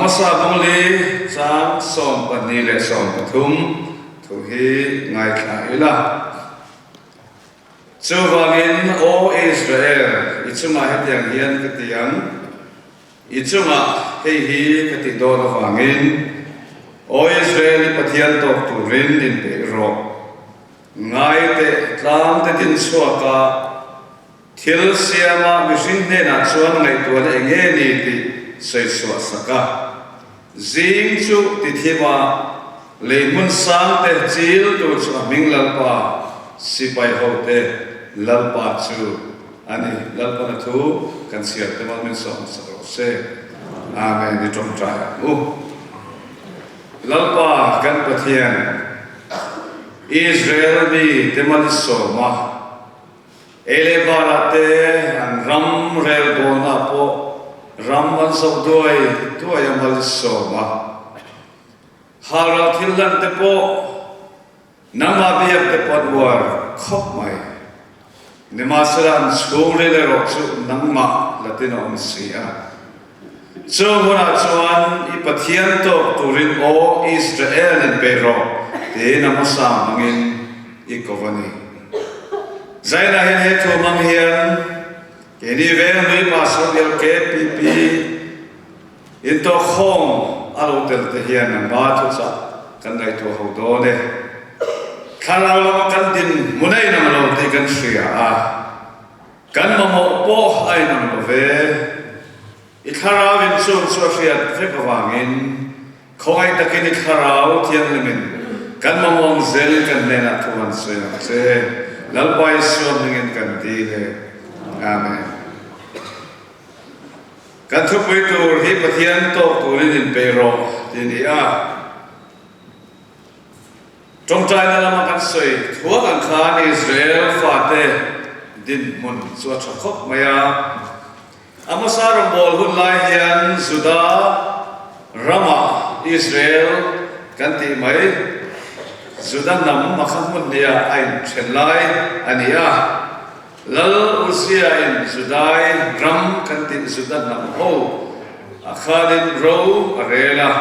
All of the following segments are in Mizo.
Amosa bung li chang 12 leh 13 thu hi ngaithla ila. Chuvangin, Aw Israel, i chungah hetiang hian ka ti ang, i chungah hei hi ka tih dawn avangin, Aw Israel, i Pathian tawk turin inpeih rawh. Ngai teh tlang te din chhuak a, thil siama mihring hnenah chuan ngaihtuahna eng nge ni tih sawi chhuah sak a. Zing chu ti thim a, lei hmun sang te chil tur chu a hming Lalpa, sipai ho te Lalpa chu a ni. Lalpana thu kan chhiar te mal min sawm hmasak rawh se. Amen. I tawngtai ang u. Lalpa kan Pathian, Israel mi te mal i sawm a, Ei leh barah te an ram rel bawlna pawh ram an zoh duai duai a mal sawm a. Halral thil hlan te pawh nangmah biak te pawh an uar khawp mai. Nimahsela an chhungril erawh chu nangmah latin a awm si a. Chu hunah chuan i Pathian tawk turin aw Israel in pe rawh tiin a hmasa hmangin i ko a ni. Zainah hian he thu hmang hian keini veng hlui Pastor bial KPP intawhkhawm a lo tel te hian an ba thuchah kan ngaihtuah ho dawn e. Thlarau lama kan din hmun a inang lo tih kan hria a. Kan mamawh pawh a inang lo ve. I thlarau in chung chu a hriat vek avangin khawngaih takin i thlarau thianghlimin kan mamawh ang zelin kan hnenah thu han sawi ang che. Lalpa Isua hmingin kan dil e. Amen. Kan thupui tur hi Pathian tawk turin inpeih rawh tih a ni a. Ṭawngṭaina lama kan sawi thuak ang khan Israel fate dinhmun chu a ṭha khawp mai a. Amosa rawngbâwl hun lai hian Juda ramah Israel kan tih mai Juda hnam a kha hmun hniah a inṭhen lai a ni a. Lal Uzia-in Judai ram kan tih Juda hnam ho a khanin ro a rel a.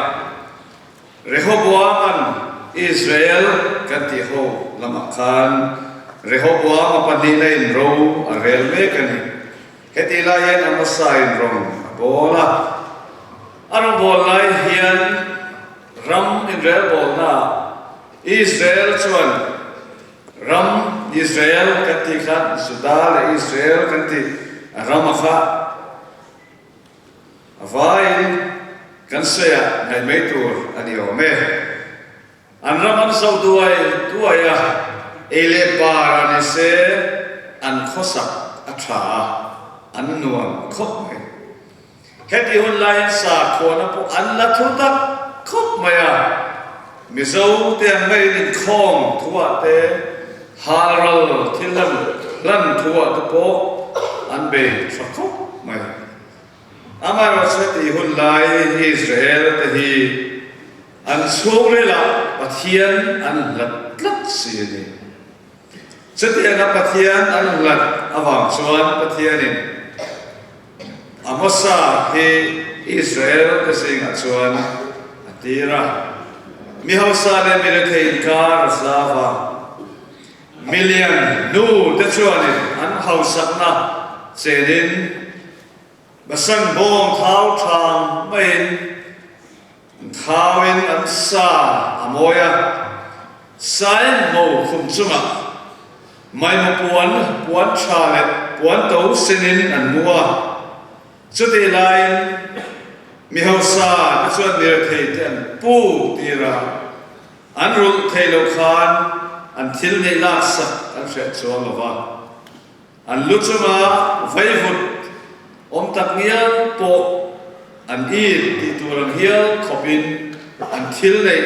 Rehoboam-a'n Israel kan tih ho lamah khan Rehoboam a pahnihna in ro a rel mek a ni. Hetih lai hian Amasa-in rawn a bawl a. A rawn bawl lai hian ram inrelbawlnaah Israel chuan ram Israel kan tih kha Juda leh Israel kan tih ram a kha A vaiin kan sawiah ngaih mai tur a ni awm e. An ram an zoh duai duai a, ei leh bar a ni se an khawsak a tha a, an nuam khawp mai. Heti hun laiin sakhuana pawh an la thu tak khawp mai a, Mizo te ang maiin inkhawm thuah te, halral thil hlan hlan thuah te pawh an bei tha khawp mai. Amaherawhchu tih hun lai Israel te hi an chhungrilah Pathian an hlat tlat si a ni. Chutianga Pathian an hlat avang chuan Pathianin Amosa hi Israel te zingah chuan a tir a, mi hausa leh mi rethei inkar a zau a. Milian nu te chuanin an hausakna chenin Basan bawng thau thang maiin an thauin an sa a mawi a, sain ho khum chungah maimaw puan puan tha leh puan to sinin an mu a. Chutih laiin mi hausa te chuan mirethei te an pu tir a. An rulh thei lo khan an thil neih laksak an hreh chuang lo va, an lu chunga vaivut awm tak ngial pawh an it tih tur ang hial khawpin an thil neih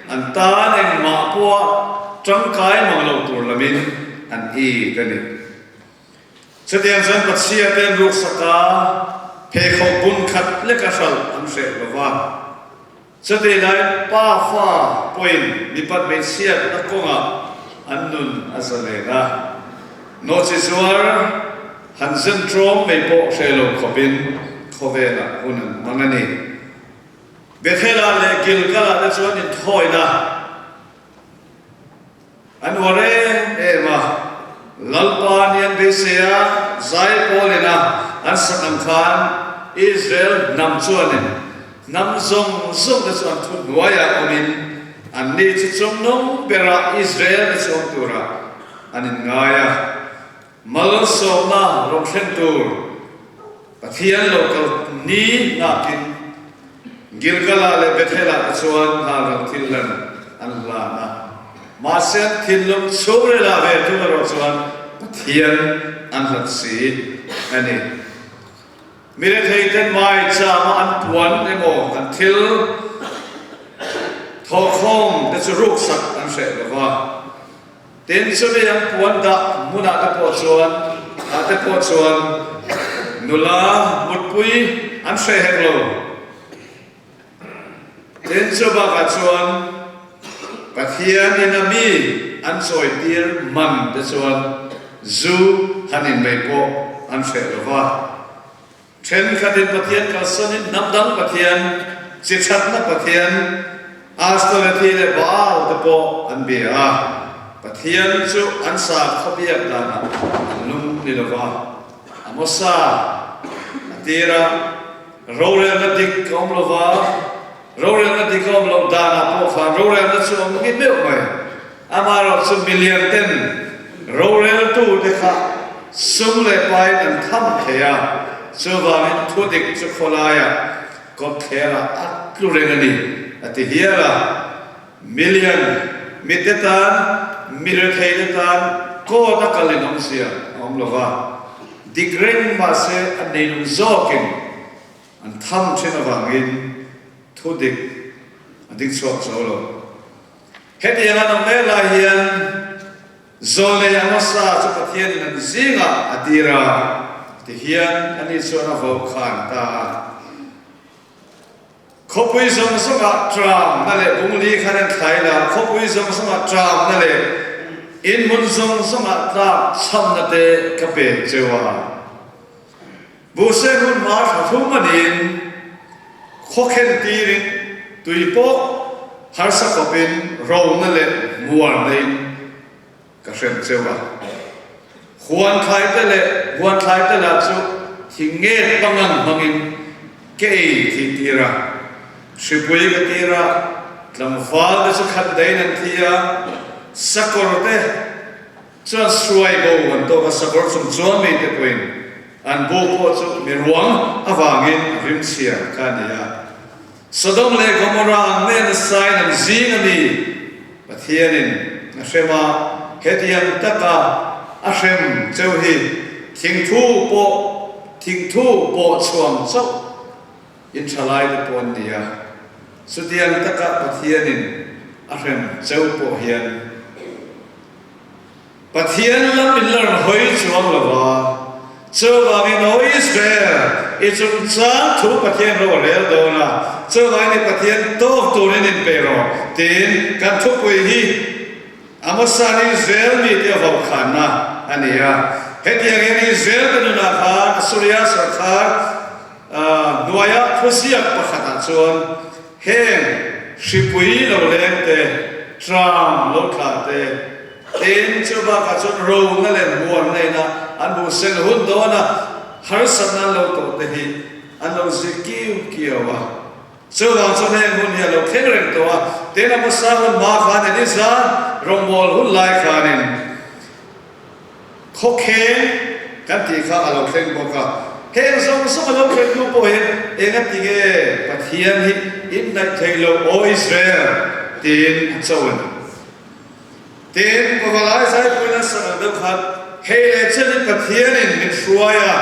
an tan engmah pawha tangkai mang lo tur lamin an it a ni. Chutiang chuan Pathian te an ruksak a, pheikhawk bun khat leka hralh an hreh lo va. Chutih laiin pa fa pawhin mipat hmeichhiatna kawngah an nun a zalen a. Nawhchi zuar han zen ṭawm mai pawh hre lo khawpin khawvelah hun an hmang a ni. Bethel-ah leh Gilgal-ah te chuan inthawina an uar em em a. Lalpa ni an beisei a, zai pawlin a an sak ang khan Israel hnam chuanin hnam zawng zawng te chu an thu hnuaiah awmin anni chu chungnung berah Israel te chu awm turah an inngai a. Malsawmna rawn thlen tur Pathian lo kal ni nghakin Gilgal-ah leh Bethel-ah te chuan hnalral thil hlan an hlan a. Mahse an thinlung chhungrilah ve thung erawh chuan Pathian an hlat si a ni. Mi retheiten maichama an puan emaw an thil thawhkhawm te chu ruksak an hreh lo va. Tin, chumi an puan dah hmunah te pawh chuan ah te pawh chuan nula mutpui an hreh hek lo. Tin, chu bakah chuan Pathian in a mi an chawitir man te chuan zu han in mai pawh an hreh lo va. Thenkhatin Pathian kalsanin hnam dang pathian, chi thatna pathian, Astorethi leh Baal te pawh an bia a. Pathian chu an sakhaw biak danah an lung ni lo va. Amosa a tir a, Rorelna dik a awm lo va, rorelna dik a awm loh danah pawh khan rorelna chu a awm ngei meuh mai. Amaherawhchu milian ten roreltu te kha sum leh pain an tham thei a, chuvangin thudik chu khawlaiah kawtthlerah a tlu reng a ni, a ti hial a. Milian mite tan, mi retheite tan court a kal in awmzia a awm lo va, dik reng mahse a neinung zawkin an tham thin avangin thudik a ding chhuak zo lo. Hetiang an awm mek lai hian Zawlei Amosa chu Pathianin an zingah a tir a, tihian ani chuan a voh khan ta a. Khawpui zawng zawngah tramna leh bungli khan an thlai la, khawpui zawng zawngah tramna leh inhmun zawng zawngah tlak chhamna te ka pek cheu a. Buhseh hun hma thla thum a niin khawkhen tirin tui pawh harsa khawpin rona leh muarna in ka hrem cheu a. Huan thlai te leh huan thlai te lah chu thing nget pangang hmangin ka ei thih tir a. Hripui ka tir a, tlangval te chu khat dain an thi a, sakawr te Chuan hruai bo an tawk a, sakawr chung chuan mite pawhin an bu pawh chu mi ruang avangin a rimchhia kha a ni a. Sodom leh Gomorrah ang mai a nasain an zing a mi Pathianin a hrem a, hetiang taka a hrem cheu hi thingthu pawh thingthu pawh chhuang chauh in tha lai te pawh an ni a. Chutiang taka Pathianin a hrem cheu pawh hian Pathian lam in la rawn hawi chuang lo va, chuvangin Aw Israel, i chungchang thu Pathian ro a rel dawn a, chuvangin i Pathian tawk turin in pe rawh, tiin kan thupui hi Amosa'n Israel mite a vauhkhanna a ni a. Hetiang hian Israel te nunah khan Assuria sawrkhar hnuaia thuziak pakhatah chuan Heng hripui lo leng te, tram lo thlah te, tin chu bakah chuan rona leh muanna ina an bu seng hun dawna harsatna an lo tawh te hi an lo zir kiu kiau a. Chuvang chuan heng hun hi a lo thleng reng tawh a, tin a hmasa hun hma khan Elisa rawngbawl hun lai khanin, Khawkheng kan tih kha a lo thleng bawk a, heng zawng zawng a lo thleng hnu pawh hian eng a ti nge Pathian hi inhnaih theih loh aw Israel tiin a cho a ni. Tin, Pavalai Zaipuiin a sak ang deuh khan hei leh chenin Pathianin min hruai a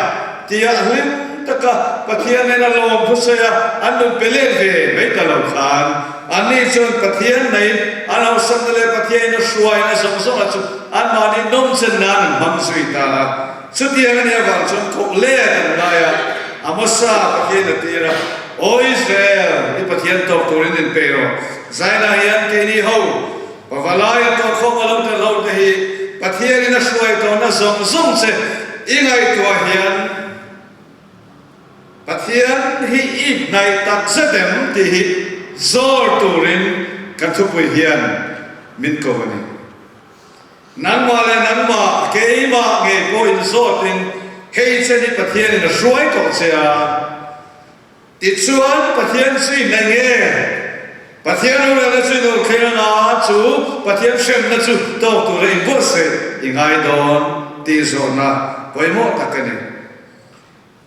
tia a hlim taka Pathian nen a lawm thusawi a an nun pe let ve mai ta lo khan anni chuan Pathian neiin an hausakna leh Pathianin a hruaina zawng zawngah chu Anmahni nawmchen nan an hmang zui ta a, chutiang a nih avang chuan koh let an ngai a, Amosa Pathian a tir a, Aw Israel, i Pathian tawk turin in pe rawh. Zaina hian keini ho, pavalai a tawhkhawm a lo tel ho te hi Pathianin a hruai tawhna zawng zawng che i ngaihtuah hian. Pathian hi i hnaih tak zet em tih hi zawr turin kan thupui hian min ko a ni. Nangmah leh nangmah, keimah ngei pawh inzawtin hei chen hi Pathianin a hruai tawh che a. Tichuan Pathian chu i hnaih nge? Pathian rorelna chu i lo thleng anga chu Pathian hremna chu tawk tura inbuatsaih i ngai dawn tih zawhna pawimawh tak a ni.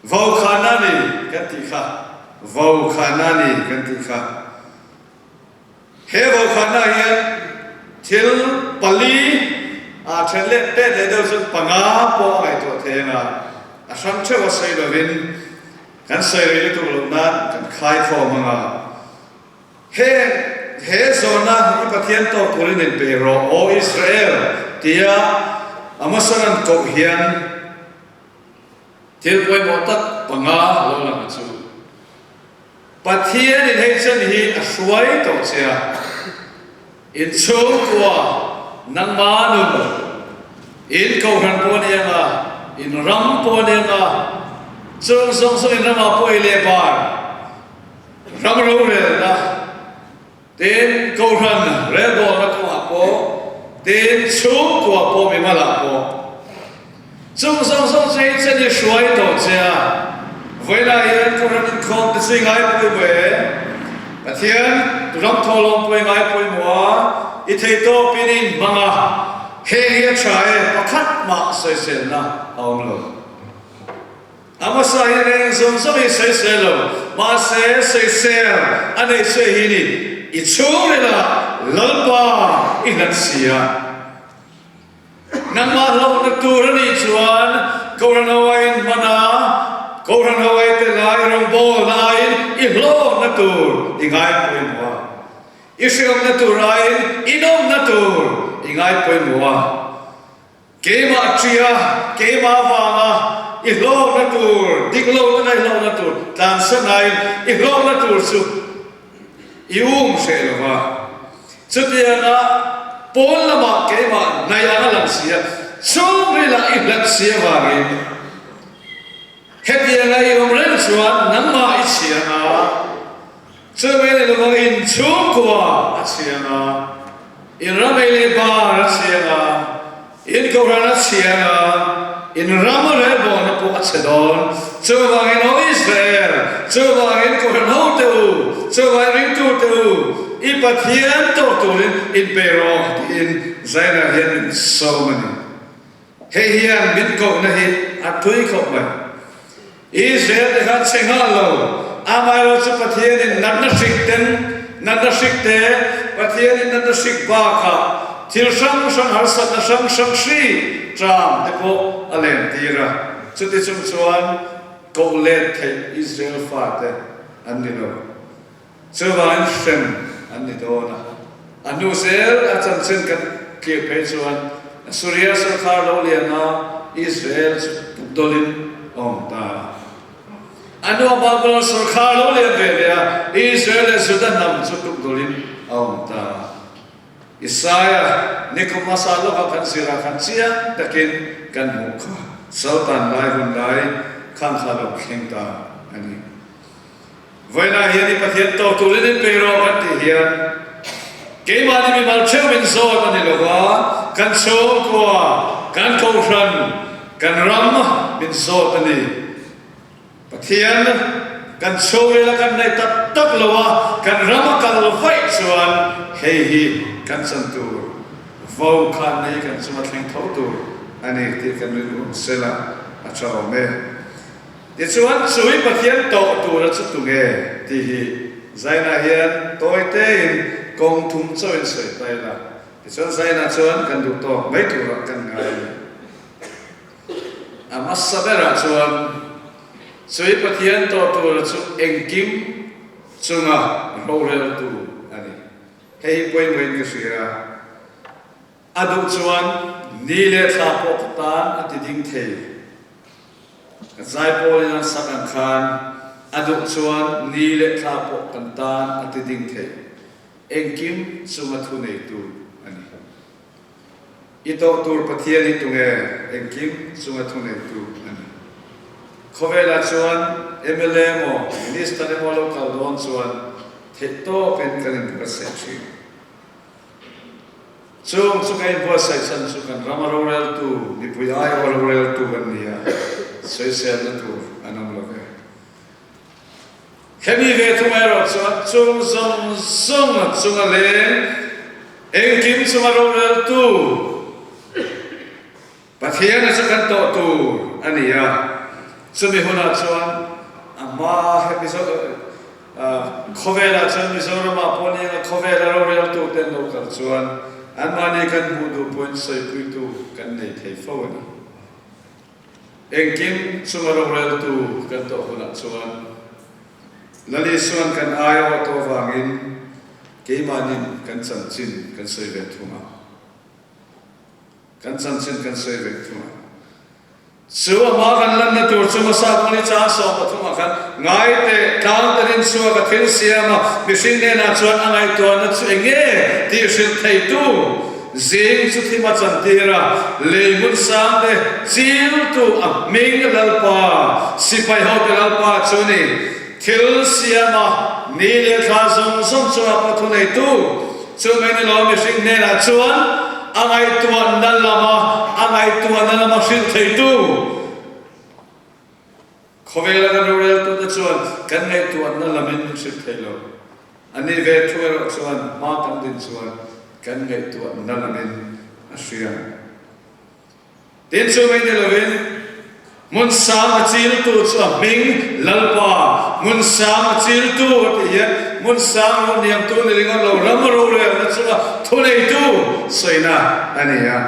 Vaukhana ni kan tih kha, Vaukhana ni kan tih kha. He vaukhana hian thil pali ah then leh pet leh deuh chuan panga pawh a ngaihtuah thei anga, a hrang theuh a sawi lovin kan sawi rei lutuk loh nan kan khai khawm anga. Heng he zawhna i Pathian tawk turin inpe rawh, Aw Israel, tia Amasan an koh hian, Thil pawimawh tak panga lo lang chu Pathian in hei chen hi a hruai tawh che a, inchhungkua nangma nun, in kohhran pawh a ni ang a, in ram pawh a ni ang a, chung zawng zawng in ramah pawh ei leh bar, ram rorelna, Tin, Kohhran relbawlna kawngah pawh, tin, chhungkua pawh mimalah pawh, chung zawng zawng chu hei chen i hruai tawh che a. Vawilah hian Kohhran inkhawm te chu i ngai pawimawh e. Pathian ram thawhlawm pawh i ngai pawimawh a, i theihtawpin i inhmang a, heng hi a tha e, pakhat mah sawiselna a awm lo. A hmasa hian eng zawng zawng hi sawisel lo, mahse sawisel a neih chu hi ni, i chhungril ah Lalpa i hlat si a. Nangmah hlauhna tur a nih chuan Kohhran ho aiin hman a, Kohhran ho ai te lai rawngbawlna aiin i hlawkna tur i ngai pawimawh a, i hreawmna tur aiin i nawmna tur i ngai pawimawh a. Keimah ṭia, keimah avanga i hlawkna tur, dik lohna ngai hlawkna tur tlansanain i hlawkna tur chu i um hreh lo va. Chutianga pawn lamah keimah hnaih anga lang si a, chhungrilah i hlat si avangin hetianga i awm reng chuan nangmah i chhiang a, chumi ni lovang inchhungkua a chhiang a. In ram ei leh bar a chhiang a, in kohhran a chhiang a, in ram a relbawlna pawh a chhe dawn. Chuvangin aw Israel, chuvangin kohhran hote u, chuvangin ringtute u, i Pathian tawk turin inpe rawh tiin Zaina hian min sawm a ni. Hei hian min kohna hi a tui khawp mai. Israel te kha che nghal lo, amaherawh chu Pathianin natna hrik ten, natna hrik te, Pathianin natna hrik bakah thil hrang hrang harsatna hrang hrang hri ṭam te pawh a len tir a. Chuti chung chuan koh let theih Israel fate an ni lo. Chuvangin hrem an ni dawn a. A hnu zel a chanchin kan tlir phei chuan Assuria sorkar lo lian a, Israel chu tukdawlin a awm ta a. A hnuah Babylon sorkar lo lian ve leh a, Israel leh Juda hnam chu tukdawlin a awm ta a. Isaiah nikum hmasa lawkah kan zirah khan chiang takin kan hmuh kha. Saltan lai hun lai khan kha lo thleng ta a ni. Vawiinah hian i Pathian tawk turin in pe rawh kan tih hian keimahni mimal theuh min zawt a ni lo va, kan chhungkua, kan kohhran, kan ram min zawt a ni. Pathian kan chhungrila kan neih tak tak lo a, kan ram a kal vaih chuan hei hi kan chan tur vo khan nei kan chunga thleng tho tur a ni tih kan rilru awm sela a tha awm e. Tichuan, chui Pathian tawh tura chu tunge tih hi Zaina hian tawi tein kawng thum chauhin sawi ta ila. Tichuan Zaina chuan kan duh tawk mai turah kan ngai a ni. A hmasa berah chuan, chui Pathian tawh tura chu engkim chunga roreltu a ni. Hei hi pawimawhin ka hria. A duh chuan ni leh thla pawh ka tan a ti ding thei. Ka zaipawl in an sak ang khan a duh chuan ni leh thla pawh kan tan a ti ding thei. Engkim chunga thu neitu a ni. I tawh tur Pathian hi tunge? Engkim chunga thu neitu a ni. Khawvelah chuan mla emaw Minister emaw lo kal dawn chuan theihtawpin kan inbuatsaih thin. Chung chu ka inbuatsaih chhan chu kan rama roreltu, mipui aiawha roreltu an ni a, sawiselna tur an awm lo ve. Hemi ve thung erawh chuan chung zawng zawng a chunga leng, engkim chunga roreltu Pathian a chu kan tawh tur a ni a, chumi hunah chuan a hma he Mizo khawvelah chuan Mizoramah pawh ni anga khawvela roreltu te an lo kal chuan anmahni kan hmuh duh pawhin sawipuitu kan nei thei fo a ni. Engkim chunga roreltu kan tawh hunah chuan Lal Isuan kan aia awh tawh avangin keimahnin kan chanchin kan sawi ve thung a. Kan chanchin kan sawi ve thung a. Chu a hma kan lanna tur chu hmasa kawng ni chang 13 ah khan ngai teh tlang te rin chhuak a thil siam a, mihring hnenah chuan a ngaihtuahna chu eng nge tih hrilh theitu Zing chu thim a chantir a, lei hmun sang te chiltu a hming Lalpa, sipai hote Lalpa chu ni. Thil siam a, ni leh thla zawng zawng chungah pawh thu neitu chu mai ni lo mihring hnenah chuan a ngaihtuahna lama a ngaihtuahna lama hrilh theitu. Khawvela kan roreltute chuan kan ngaihtuahna lamin min hrilh thei lo. A ni ve thu erawh chuan hma kan din chuan kan ngaihtuahna lamin a hria. Tin chu mai ni lovin hmun sang a chiltu chu a hming Lalpa, hmun sang a chiltu a tih hian hmun sang ro hniamtu ni ringawt lo ram rorelna chunga thuneitu sawina a ni a.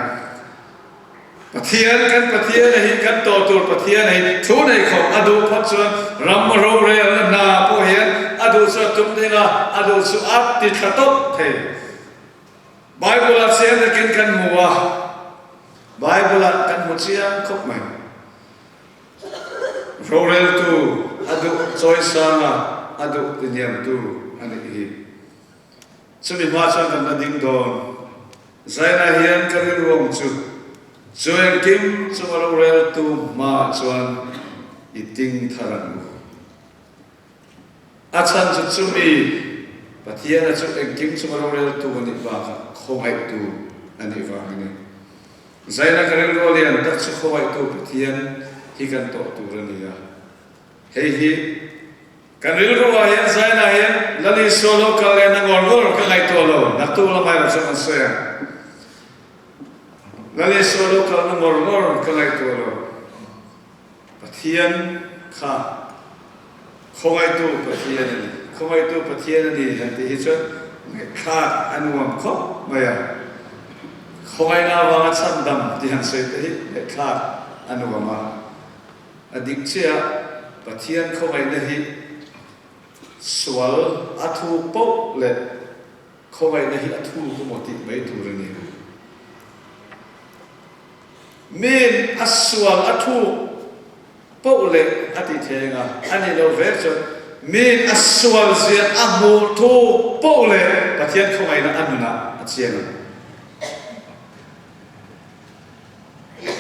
Pathian kan Pathian a hi kan tawh tur Pathian a hi thu nei khawp a duh phawt chuan ram rorelna hna pawh hian a duh chu a tum ding a, a duh chu a ti thla tawp thei. Bible ah chiang takin kan hmu a, Bible ah kan hmu chiang khawp mai. Roreltu a duh chawisang a, a duh tihniamtu a nih hi. Chumi hma chuan kan la ding dawn. Zaina hian ka rilruang chu chu engkim chunga roreltu hmaah chuan i ting thar ang u. A chhan chu chumi Pathiana chu engkim chunga roreltu a nih bakah khawngaihtu a nih vang a ni. Zaina ka rilru a lian tak chu khawngaihtu Pathian hi kan tawh tur a ni a. Hei hi Kan rilru ah hian Zaina hian Lal Isua lo kal leh na ngawr ngawr ka ngaihtuah lo, naktuk lamah erawh chuan kan sawi ang. Lal Isua lo kal na ngawr ngawr ka ngaihtuah lo. Pathian kha khawngaihtu Pathian a ni. Khawngaihtu Pathian a ni han tih hi chuan ngaihthlak a nuam khawp mai a. Khawngaihna avanga chhandam tih han sawi te hi ngaihthlak a nuam a. A dik chiah, Pathian khawngaihna hi sual a thu poh leh khawngaihna hi a thu emaw tih mai tur a ni. Miin a sual a thuk poh leh a ti thei anga, a nih loh vek chuan miin a sual zia a hmuh thuk poh leh Pathian khawngaihna a nunah a chiang ang.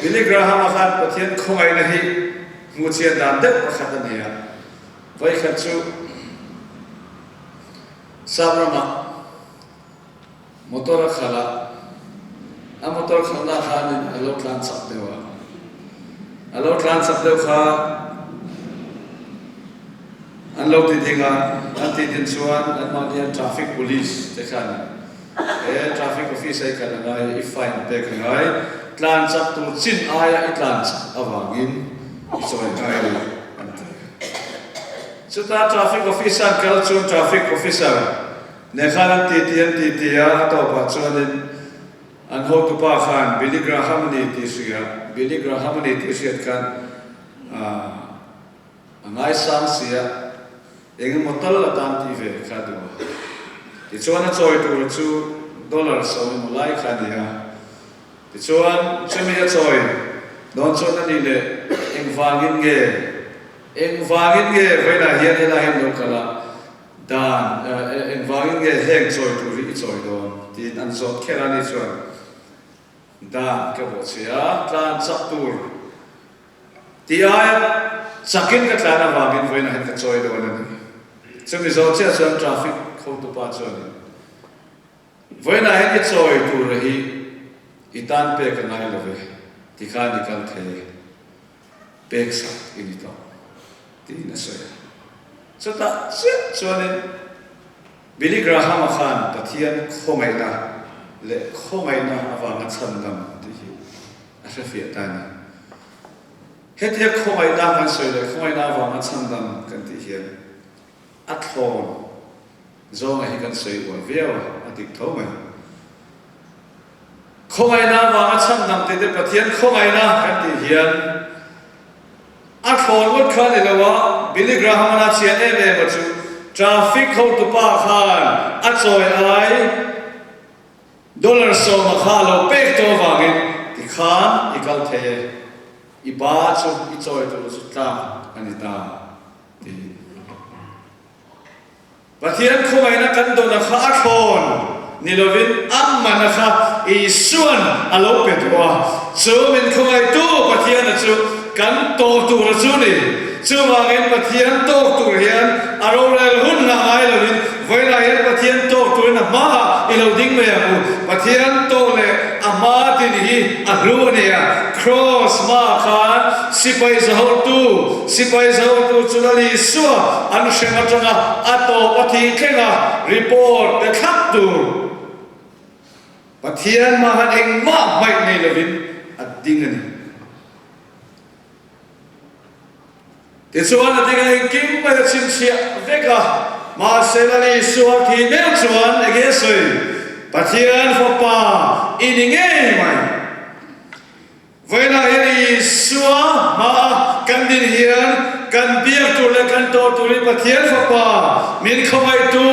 Billy Graham-a khan Pathian khawngaihna hi hmuhchian dan deuh pakhat a ni a. Vawikhat chu Sap ramah motor a khalh a, a motor khalhna khanin a lo tlan chak deuh a. A lo tlan chak deuh kha an lo ti ding a, an tih din chuan anmahni an traffic police te khan He traffic office a i kal a ngai, i fine pek a ngai, tlan chak tur chin aia i tlan chak avangin i chawi ngai lo an ti. Chuta traffic office an kal chuan traffic officer nen khan an titi an titi a, a tawpah chuanin an hotupa khan Billy Graham a ni tih hria, Billy Graham a ni tih hriat khan aah A ngaisang si a, eng emaw tal atan tih ve kha a duh a. Tichuan a chawi tura chu dollar 10 lai kha a ni a. Tichuan chumi a chawi dawn chuan a nih leh engvangin nge, engvangin nge vawiinah hian helai hian lo kal a, dan engvangin nge heng chawi tur hi i chawi dawn tiin an zawt kher a ni chuan dan ka bawhchhia a, tlan chak tur. Ti aia chakin ka tlan avangin vawiinah hian ka chawi dawn a ni. Chumi zawh chiah chuan traffic hotupa chuanin vawiinah hian i chawi tura hi i tan pek a ngai lo ve, tikhan i kal thei e, pek sak i ni tawh tiin a sawi a. Chutah chiah chuanin Billy Graham-a khan Pathian khawngaihna leh khawngaihna avanga chhandam tih hi a hrefiah ta a ni. Hetia khawngaihna kan sawi leh khawngaihna avanga chhandam kan tih hian a thlawn zawnga hi kan sawi uar viau a, a dik tho mai. Khawngaihna avanga chhandam tih te Pathian khawngaihna kan tih hian a thlawn ngawt kha a ni lo a, Billy Graham-a chian em em a chu traffic hotupa khan a chawi ai, Dollar sawma kha a lo pek tawh avangin tikhan i kal thei e, i ba chu i chawi tur chu tlak a ni ta tiin. Pathian khawngaihna kan dawna kha a thlawn ni lovin a mana kha Isuan a lo pe duh a, chu min khawngaihtu Pathiana chu kan tawh tura chu ni. Chuvangin Pathian tawk tur hian a rorel hun nghah ngai lovin vawiinah hian Pathian tawk turin a hmaah i lo ding mai ang u. Pathian tawk leh a hma tin hi a hlu a nia. Kraws hmaah khan sipai zahotu, sipai zahotu chu Lal Isua an hrem atanga a tawp a thih thleng a report pe thlap tur. Pathian hmaah hian engmah hmaih nei lovin a ding a ni. Tichuan a dinga engkim mai a chhinchhiah vek a, mahse Lal Isua thi meuh chuan enge sawi, Pathian Fapa i ni ngei mai. Vawiinah hian Isua hmaa kan din hian kan biak tur leh kan tawh turin Pathian Fapa min khawngaihtu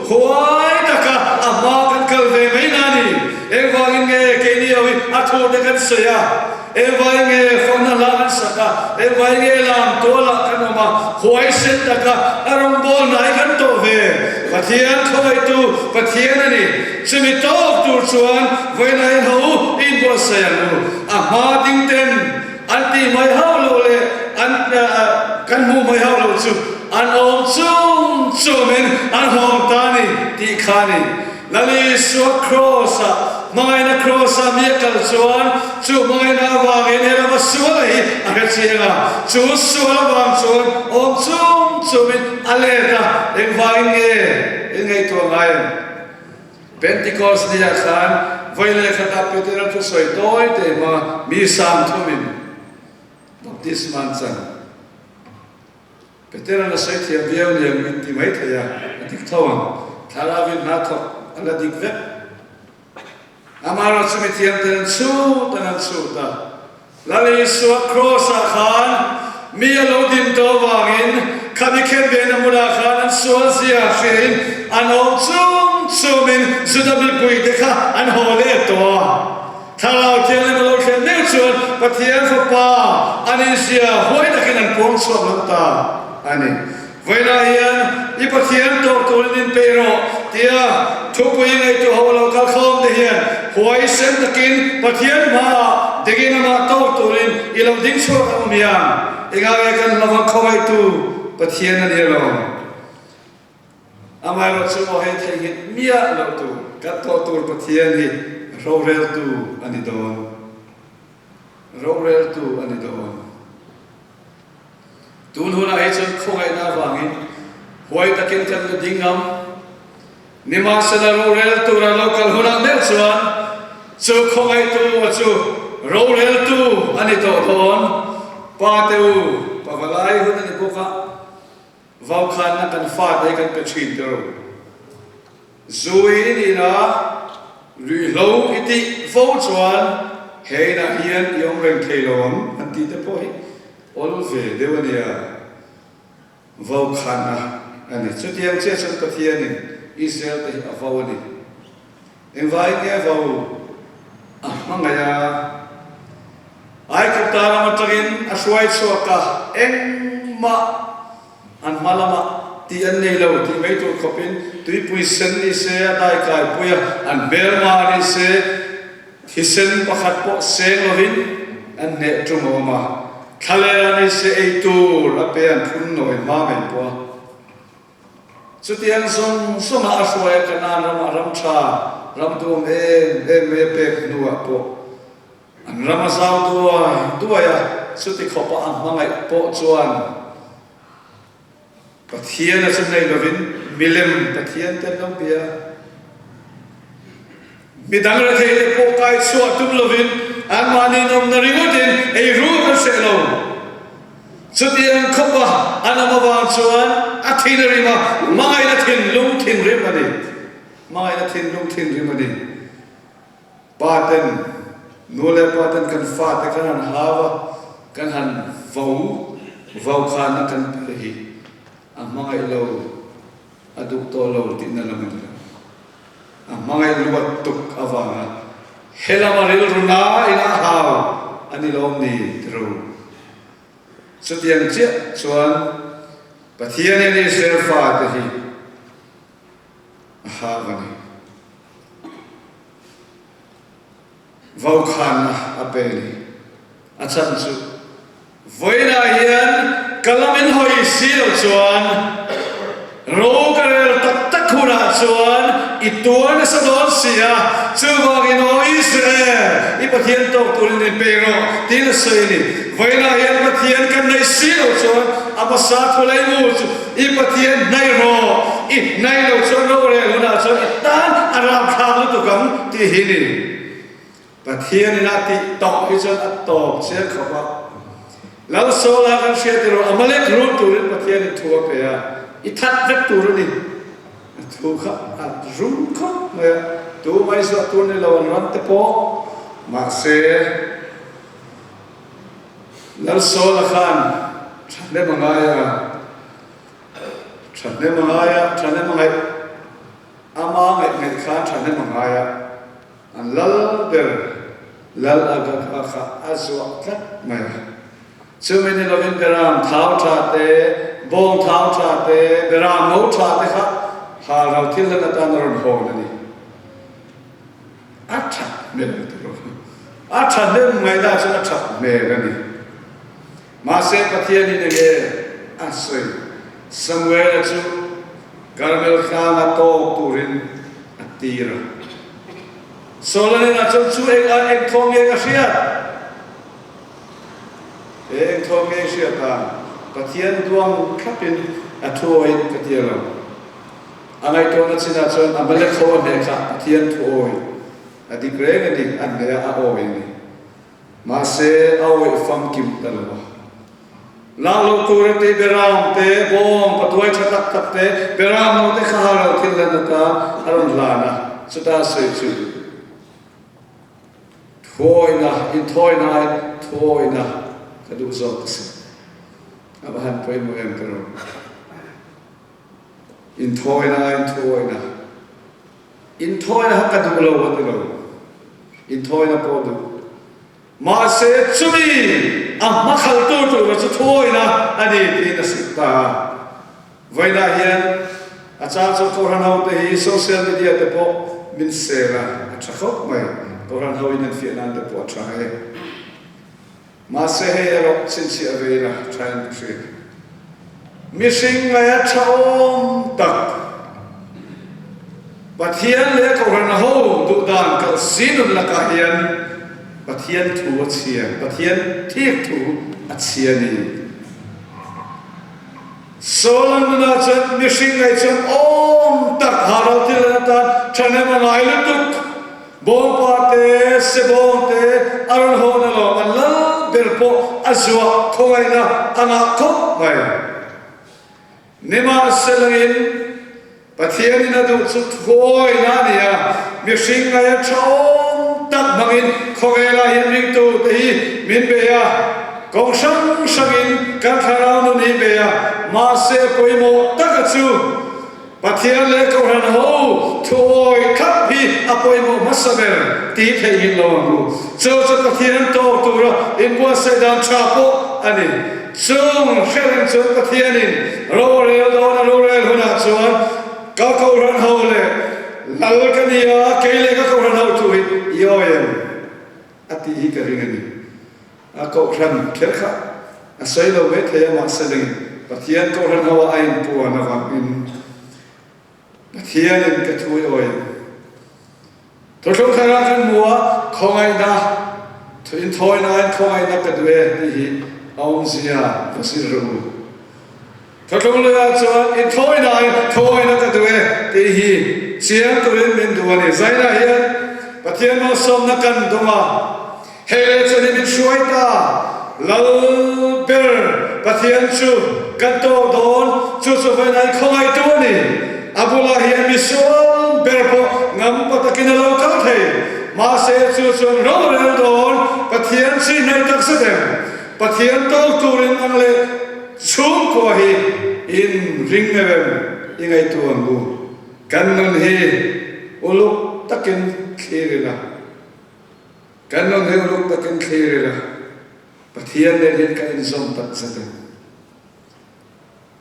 huai taka a hmaa kan kal ve mai na a ni. Engvangin nge keini ho hi a thute kan sawi a? Engvai nge fakna hla kan sak a, engvai nge lam tualah kan awm a, huaisen taka a rawngbâwl hnai kan tawh ve. Pathian khawngaihtu Pathian a ni. Chumi tâwk tûr chuan vawiinah hian ho i inbuatsaih ang u. A hma ding ten an tih mai hauh loh leh an kan hmuh mai hauh loh chu an awm chung chumin an hawng ta a ni tih kha a ni. Lal Isua Kraws-ah, hmangaihna Kraws-ah mi a kal chuan chu hmangaihna avangin he lama sual hi a hre chiang a, chu sual avang chuan awm chung chungin a let a, engvangin nge in ngaihtuah ngai ang? Pentecost ni-ah khan vawi leh khatah Petera thusawi tawi te hma mi sang thumin baptisma an chan. Petera'n a sawi thiam viau ni ang in ti mai thei a, a dik tho ang. Thlarauin hna thawk a la dik vek. Amaherawhchu mi thiam ten an chhut an an chhut a. Lal Isua Kraws-ah khan mi a lo din tawh avangin khami khen vehna hmunah khan an sual zia hriain an awm chum chumin Juda mipuite kha an haw let tawh a. Thlarau Thianghlim a lo thlen meuh chuan Pathian Fapa an inzia huai takin an puang chhuak lo ta a ni. Vawiinah hian i Pathian tawk turin inpeih rawh tia thupui ngaihtuah ho lo kal khawm te hian huaisen takin Pathian hmaah dingin amah tawk turin i lo ding chhuak ang miang. Engah nge kan hlavang khawngaihtu Pathian a ni alawm. Amaherawhchu maw hei theihnghilh miah loh tur, kan tawh tur Pathian hi roreltu a ni dawn. Roreltu a ni dawn. Tun hunah hi chuan khawngaihna avangin huai takin kan la ding ngam. Nimahsela rorel tura lo kal hunah meuh chuan chu khawngaihtu a chu roreltu a ni tawh dawn. Pa te u, pavalai hun a ni bawk a. Vaukhanna kan fate hi kan pe thin teh rawh. Zui i nih la, ruihhlo i tih fo chuan he inah hian i awm reng thei lo ang an tih te pawh hi awl ve deuh a nia. Vaukhanna a ni. Chutiang chiah chuan Pathianin Israel te hi a vo a ni. Engvaiin nge vo a hmangaih a? Aigupta ram atangin a hruai chhuak a, engmah an hma lamah tih an nei lo tih mai tur khawpin tuipui sen ni se, a daikai pui a, an hmelma ni se, thisen pakhat pawh seng lovin an hneh tum a awm a. Thlalera ni se ei tur a pe an phun nawi hma mai pawh a. Chutiang zawng zawnga a hruai a Kanaan ramah ram tha, ram duam em em mai a pek hnuah pawh an ram a zau duai duai a, chuti khawpa a hmangaih pawh chuan Pathian a chu nei lovin milem Pathian te an lo bia. Midang rethei te pawh kai chhuah tum lovin anmahni nawmna ringawtin ei ruk an hreh lo. Chutiang khawpa an awm avang chuan a thin a rim a, hmangaihna thinlung thinrim a ni. Hmangaihna thinlung thinrim a ni. Pa ten, nu leh pa ten kan fate kan han hau a, kan han vo, vaukhana kan pe hi a hmangaih lo, a duh tawh lo tihna lam a ni lo. A hmangaih luat tuk avanga he lama rilru na in a hau a ni lawm ni ti ro. Chutiang chiah chuan Pathianin Israel fate hi a hau a ni. Vaukhanna a pe ni. A chhan chu vawiinah hian ka lam in hawi si lo chuan ro ka rel tak tak hunah chuan i tuar nasa dawn si a, chuvangin aw Israel, i Pathian tawk turin in pe rawh tiin a sawi a ni. Vawiinah hian Pathian kan neih si lo chuan a hmasa thu leimu chu i Pathian hnaih rawh, i hnaih lo chuan rorel hunah chuan i tan a ramthlak lutuk ang tih hi ni. Pathian in a tih tawh hi chuan a tawp chiang khawp a. Lal Saula kan hriat erawh Amalek rul turin Pathian in thu a pe a, i that vek tur a ni. A thu kha a rum khawp mai a, tu mai zuah tur ni lo an ram te pawh. Mahse, Lal Saula khan thahnem a ngai a, thahnem a ngai a, thahnem a ngaih, ama ngaih ngaih khan thahnem a ngai a. An lal ber Lal Agag-a kha a zuah tlat mai a. Chumi ni lovin Beram thau tha te, bawng thau tha te, Beram no tha te kha hal ro thil hlan atan a rawn hawn a ni. A that hmel ti lo. A tha hnem ngaihna chuan a that hmel a ni. Mahse Pathianin enge a sawi? Samuela chu Karmel tlanga tawk turin a tir a. Solanin-ah chuan chu eng a eng thawm nge ka hriat? He eng thawm nge i hriat a? Pathian duang thlapin a thu awiin ka ti lo. A ngaihtuahna chinah chuan Amalek ho a hneh kha Pathian thu awi a dik reng a ni, a hneh a a awi a ni. Mahse, a awih famkim ta lo a. Lak loh tur a tih Beram te, bawng, patuai tha tak tak te, Beram no te kha ha lo thil hlan atan a rawn hlan a, chuta sawi chu thuawina, inthawina aiin thuawina ka duh zawk a si. A va han pawimawh em ka ro. Inthawina aiin thuawina. Inthawina kha ka duh lo a ti lo. Inthawina pawh a duh. Mahse, chumi a hmakhaltu tura chu thuawina a ni tiin a hrilh ta a. Vawiinah hian a chang chu Kohhran hote hi social media te pawh min sel a, a tha khawp mai. Kohhran ho in enfiah nan te pawh a tha e. Mahse hei erawh chhinchhiah ve ila tha in ka hria. Mihring ngaia tha awm tak, Pathian leh Kohhran ho duh dan kalh si nun lakah hian Pathian thu a chhia, Pathian thik thu a chhia ni. Saul an nunah chuan mihring ngaih chuan awm tak hahro thil an atan thahnem a ngai lutuk. Bawngpa te, Sebawng te a rawn hawn alawm, an lal ber pawh a zuah khawngaihna a ngah khawp mai. Nimahselangin, Pathianin a duh chu thuawina a ni a, mihring ngaia tha awm tak hmangin khawvelah hian ringtute hi min bei a, kawng hrang hrangin kan thlarau nun hi bei a, mahse pawimawh taka chu, Pathian leh Kohhran ho thuawi thlap hi a pawimawh hmasa ber tih theih ngin lo ang u. Chu chu Pathian tawk tura inbuatsaih dan tha pawh a ni. Chung hrereng chuan Pathianin rorel dawn a rorel hunah chuan ka Kohhran ho leh Lal ka ni a, kei leh ka Kohhran ho thu hi i awi em? a tih hi ka ring a ni. A Kohhran kher kha. A sawi lo mai thei a, mahse leng Pathian Kohhran ho a inpuan avangin Pathianin ka thu i awih. Thuthlung thar ah kan hmu a, khawngaihna, inthawinain khawngaihna ka duh e tih hi a awmzia va zir rawh u. Thuthlung lui ah chuan inthawinain khawngaihna ka duh e tih hi chiang turin min duh a ni. Zainah hian Pathian malsawmna kan dawng a. Hei leh chuan hi min hruai ta, Lal ber Pathian chu kan tawk dawn, chu chu vawiin khawngaihtu a ni. A bulah hian misual ber pawh ngampa takin a lo kal thei. Mahse chu chuan rorel dawn Pathian chi hnaih tak zet em? Pathian tawk turin ang leh chhungkua hi in ring meuh em? I ngaihtuah ang u. Kan nun hi uluk takin thlir ila. Kan nun hi uluk takin thlir ila, Pathian nen hian kan inzawm tak zet em?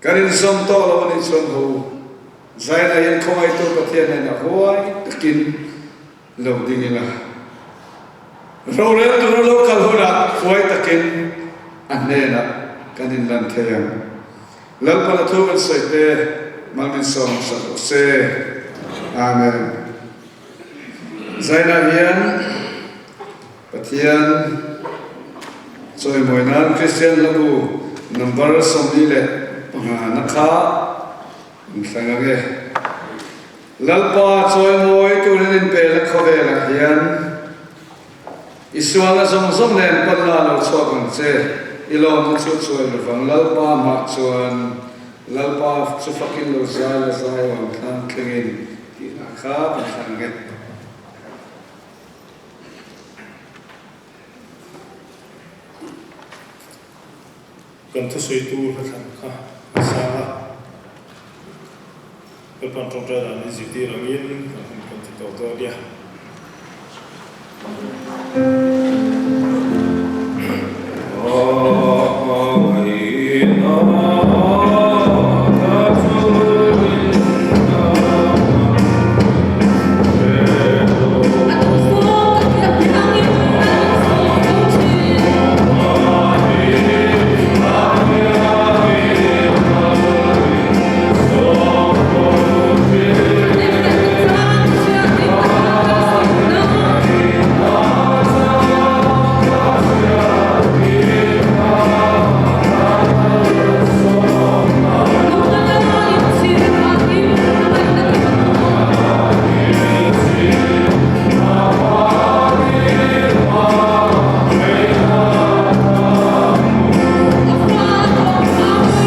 Kan inzawm tawh lo anih chuan ho Zaina hian khawngaihtu Pathian hnenah huai takin lo ding ila, rorel tura lo kal hunah huai takin a hnenah kan inlan thei ang. Lalpan a thu kan sawi te mal min sawm sak rawh se. Amen. Zainah hian Pathian chawimawi nan Kristian hlabu number 45 na kha an thlang ang e. Lalpa chawimawi turin inpelna khawvelah hian i sualna zawng zawng nen panna lo chhuak ang che, i lawmna chu chuai lovang. Lalpa hmah chuan Lalpa chu fakin lo zai la zai awm thlang thlengin Tih hna kha kan thlang nge. Kan thusawitu hla thlan kha a sang a, Lalpa'n tawngtai dan min zirtir angin kan hun kan ti tawh dawn nia.